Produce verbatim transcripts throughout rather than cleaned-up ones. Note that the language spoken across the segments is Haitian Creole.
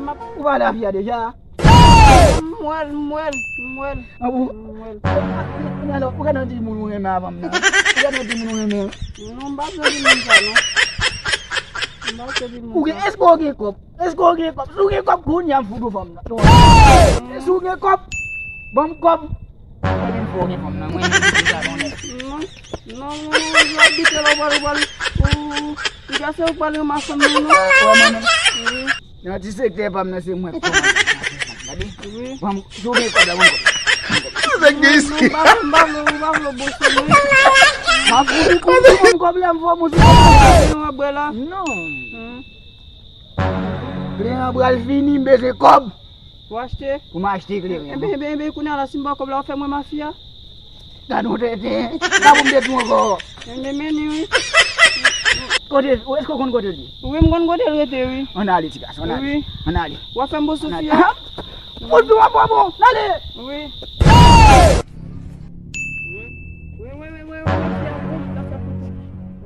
m ap. Ou pale a fi a deja? M wè l, m wè l, m wè l. An, ou, m wè l. Kounye a la, ou gentan di moun ou renmen avan m nan. Ou gentan di moun ou renmen. Non, m pa vle di moun sa, non. M pa vle di moun sa. Ou gen, èske ou gen kòb? Èske ou gen kòb? Si ou gen kòb, kounye a m fout ou fanm nan. Si ou gen kòb, ban m kòb. Mwen menm fò gen fanm nan, mwen menm deja konnen. Non, non, non, non, ou abite la, ou pral, ou pral, ou, ou, ou kase, ou pral ranmase m, non, non. Wè, mwen menm. Wi. Nan ti sektè pa m nan, se mwen k kòmanse ranmase fanm, gade. Wi. Bon, si w gen kòb la, bon kòb la. Nèg gen isi. Non, non, m pa vle, m pa vle, ou pa vle bouche mwen. M ap fouti pou ou, m kòb la, m fò mouti. Yon bwè la. Non. Hmm. Kleren an pral fini, m bezwen kòb. Pou achte? Pou m achte kleren. Enben, enben, enben, kounye a la, si m ba w kòb la, w fè mwen mafya? Gade yon tenten. Sa pou m te tou ankò. Enben, men li, wi. Kote, èske w konn kote l ye? Wi, m konn kote l rete, wi. Ann ale, ti gason, ann ale. Wi. Ann ale. W ap fè m bon sou fi a? Ann ale. Pou tou, w ap bon, ann ale. Wi. Wi, wi, wi, wi, wi, mafya, wi, mafya,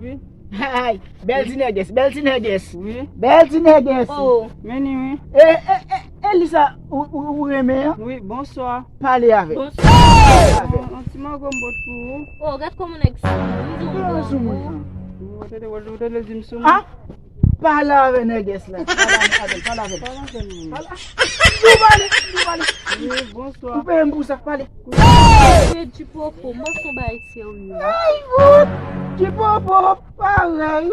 wi. Ay, bèl ti nègès, bèl ti nègès. Wi. Bèl ti nègès. Oh. Men li, wi. E, e, e, e li sa ou, ou, ou renmen an? Wi, bonswa. Pale avè l. Bonswa. Pale avè l. Yon, yon ti mango m pot pou ou. Oh, gad kòman nèg sou mwen. M di w. Ou te sou mwen, an. Ou te, ou te, ou te di m sou mwen. Ah? Pale avè nègès la. Pale avè l, pale avè l. Pale avè l. Pale. Ou pale, ou pale. Wi, bonswa. Ou peye m pou sa, pale. Wi, Jipopo, mwen se yon bagay serye. Ay, wout! Jipopo, parèy.